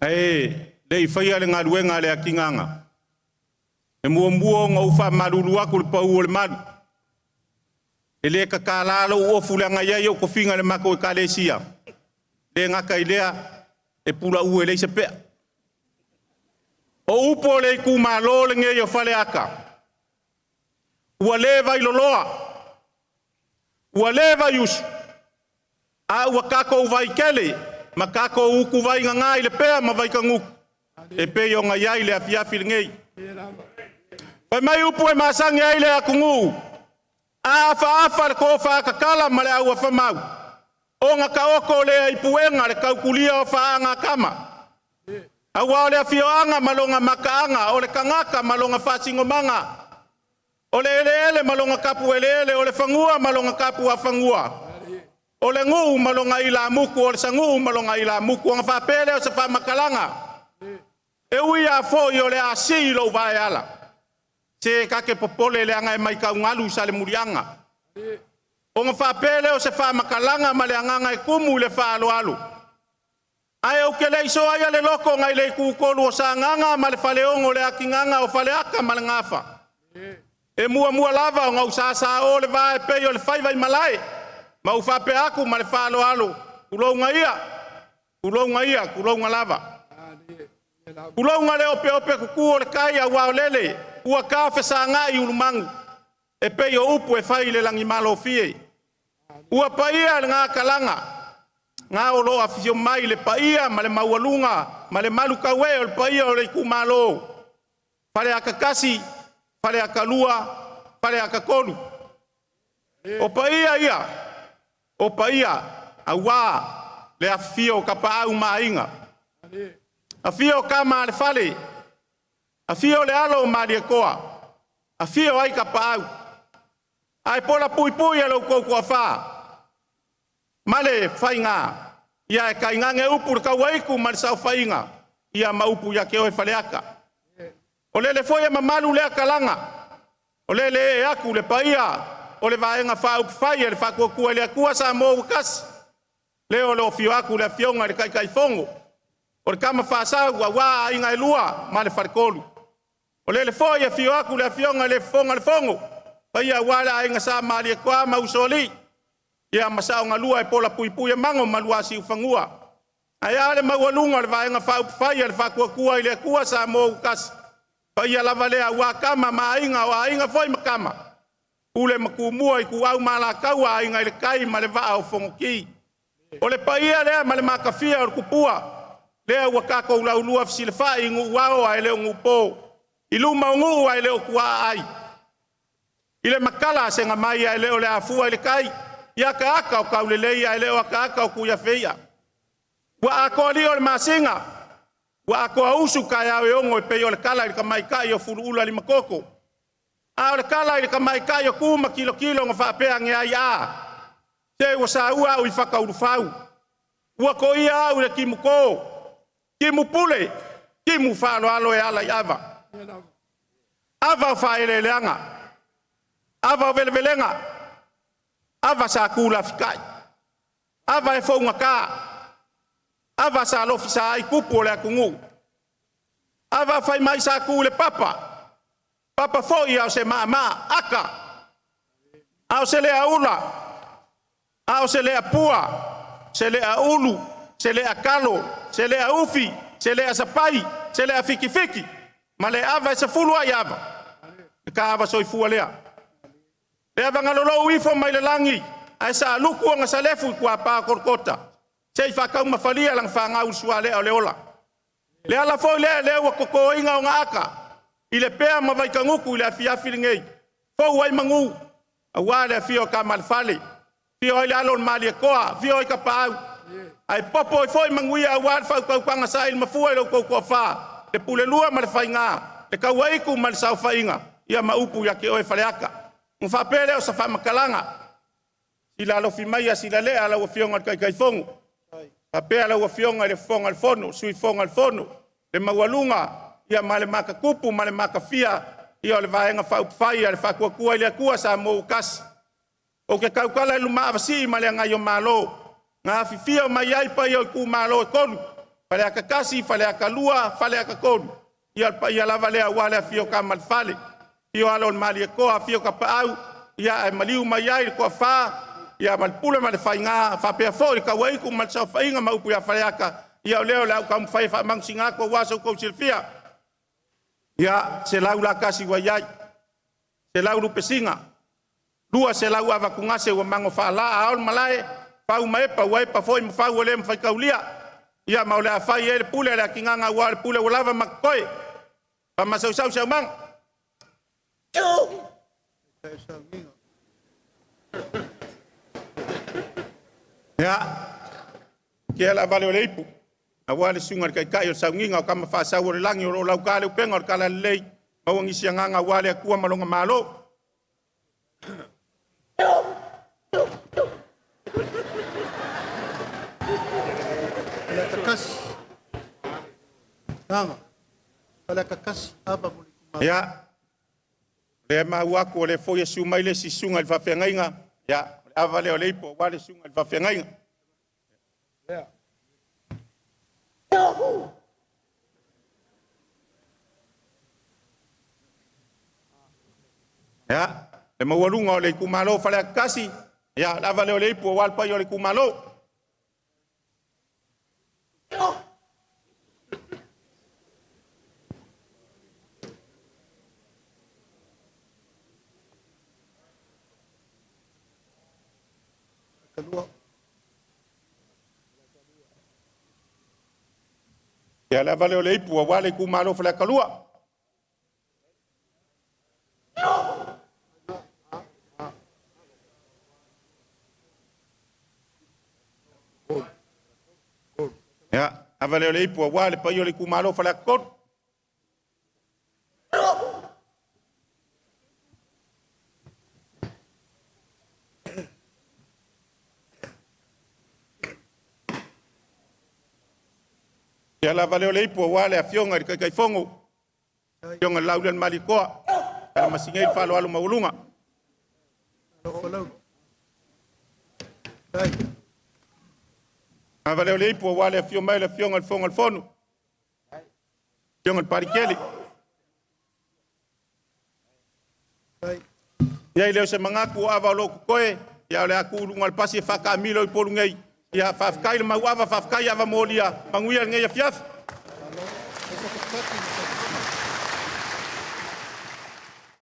Ae le i faia le galuega a le akigaga, e muamua ona ou faamalulu atu i le pau o le malu, e le tatala lou ofu leaga e i ai ou tofiga i le matou ekalesia, e le gata i lea, e pulou e leai se pea. O upu o le itumalo lenei o Faleata, ua le Vailoloa, ua le Vaiusu, a ua tatou Vaitele ma tatou utuvai gaga i Lepea ma Vaitagutu e pei ona i ai le afiafi lenei. Fai mai upu e masani ai le atunuu, a afaafa le tofa tatala ma le auafa mau, ona taoto lea i puega le tautulia o faagatama. Aua o le afioaga ma lona mataaga, o le tagata ma lona faasinomaga, o le eleele ma lona tapueleele, o le fanua ma lona tapuafanua, o le nuu ma lona ilamutu, o le sanuu ma lona ilamutu. Ona faapea lea o se faamatalaga, e ui lava foi o le a sii lou vaeala, se ta te popole leaga e matau galu i Salemuliaga. Ona faapea lea o se faamatalaga ma le agaga e tumu i le faaaloalo, ae ou te le i soaia le loto nai le itutolu o Sagaga ma le Faleono o le atigaga o Faleata ma le Gafa. E muamua lava ona ou sasao le va e pei o le faiva i malae, ma ou faapea atu ma le faaaloalo, tulouna ia, tulouna ia, tulouna lava. Tulouna le opeope tutu o le tai aua o lele ua tafesagai ulumanu e pei o upu e fai i le lagimalofie. Ua paia lena talaga, na o lo o afifio mai le paia ma le maualuga ma le malutaue o le paia o le itumalo Faleata 1, Faleata 2, Faleata 3. O paia ia, o paia aua le afifio o Tapaau ma Aiga, afio Tama a le Fale, afio le alo o Malietoa, afio ai Tapaau, ae pola puipui e lo outou toafa ma le faiga, ia ae tainane upu i le Tauaitu ma le Saofaiga, ia ma upu ia te oe Faleata. O lele foi e mamalu lea talaga, o lele e ee atu le paia o le Vaega Faaupufai a le Faatuatua i le Atua Samoa ua Tasi, lea o lo o afio atu le Afioga i le Taitaifono o le Tama Faa-Sau aua Aiga e Lua ma le Faletolu. O lele foi e afio atu le Afioga i le Fofoga o le Fono, paia aua le Aiga Sa Malietoa ma Usoalii, ia ma Saogalua e pola puipui e mago ma Luasiufanua. Ae a le maualuga o le Vaega Faaupufai a le Faatuatua i le Atua Samoa ua Tasi, paia lava lea aua Tama ma Aiga, o Aiga foi ma Tama, Pule ma Tumua, Ituau ma Alataua, Aiga i le Tai ma le Vaa o Fonoti. O le paia lea ma le matafia o le tupua, lea ua tatou laulua fesilafai i nuu ao ae le o nuupo, i luma o nuu ae le o tuaaai, i le matala a segamai ae le o le afua i le tai, i ataata o taulelei ae le o ataata o tuiafeia. Ua atoa lio o le masina, ua atoa usu taeao e ono e pei o le tala i le tamaitai o Fuluula Limatoto. A o le tala i le tamaitai o tu ma tilotilo na faapea ane ai, a, se ua saua au i Fataulufau, ua toia au i le timuto, timu pule, timu faaaloalo e ala i ava, ava o faaeleeleaga, ava o velevelega, ava sa tu lafitai, ava e fougata, ava sa lofisa ai tupu o le atunuu, ava fai mai sa tu i le papa, papa foi a o se maamaa ata, a o se lea ula, a o se lea pua, se lea ulu, se lea talo, se lea ufi, se lea sapai, se lea fitifiti, ma le ava e 10 ai ava, le ta ava soifua lea. Le ava na lolou ifo mai le lagi, ae saalutu ona salefu i tuapa o Kolokota, se i faataumafalia lana fanau i le sualea o le ola. Le ala foi lea lea ua totoina ona ata, i Lepea ma Vaitagutu i le afiafi lenei, fou ai manu, aua le afio o Tama a le Fale, afio ai le alo o le Malietoa, afio ai Tapaau, ae popo ai foi manuia aua le faautautaga sailimafua i lo outou toafa, le Pulelua ma le Faiga, le Tauaitu ma le Saofaiga, ia ma upu ia te oe Faleata. Ona faapea lea o se faamatalaga, sila alofi maia silalea lau Afioga i le Taitaifono, faapea lau Afioga i le Fofoga o le Fono, Sui Fofoga o le Fono, le maualuga ia ma le matatupu ma le matafia ia o le Vaega Faaupufai a le Faatuatua i le Atua Samoa ua Tasi. Ou te tautala i le lumaavasii ma le agaio Malo, na afifio mai ai paia o itumalo e 3, Faleata 1, Faleata 2, Faleata 3. Ia o le paia lava lea aua le afio o Tama a le Fale, afio alo o le Malietoa, afio Tapaau, ia ae maliu mai ai le Toafa ia ma le Pule ma le Faiga, faapea foi le Tauaitu ma le Saofaiga ma upu ia Faleata. Ia o lea o le a ou taumafai e faamanusina atu aua so outou silafia. Ia, 100 la tasi ua i ai, 100 lupesina, 200 avatugase ua mago faalaa ao le malae, fau ma epa ua epa foi ma fau ua le mafai taulia. Ia ma o le a fai ai le pule a le atinaga aua o le pule ua lava ma totoe. Faamasausau se aumaga. Ia, kia la vale o le ipu, aua le susuga i le Taitai o le Sauniga o Tama Faasau o le Lagi o lo o lauta le upega o le Talalelei, maua nisi agaga aua le Atua ma lona Malo. Faleata 1. Agaga. Faleata 1, ava mo le itumalo. Ia, o lea e maua atu o lea foi e susu mai le isi susuga i le faafeagaiga. Ia, o le ava lea o le ipu aua le susuga i le faafeagaiga. Ia, le maualuga o le itumalo o Faleata 1, ia, o le ava lea o le ipu aua le paia o le itumalo. Faleata 2. Ia, le ava lea o le ipu aua le itumalo o Faleata 2. Ia, ava lea o le ipu aua le paia o le itumalo o Faleata 3. Ia, le ava lea o le ipu aua le afioga i le Taitaifono, afioga i le Lauliolemalietoa, Salamasina le faaaloalo maualuga. Malo Palauli. Dai. Ava lea o le ipu aua le afio mai o le afioga i le Fofoga o le Fono, afioga i le Palikele. Dai. Ia, e le o se manatu o ava o lo o totoe, ia o le a tuu i luga o le pasi e faataamilo i Upolu nei. Ia, faafetai le mauava, faafetai ava molia, manuia lenei afiafi. Malo.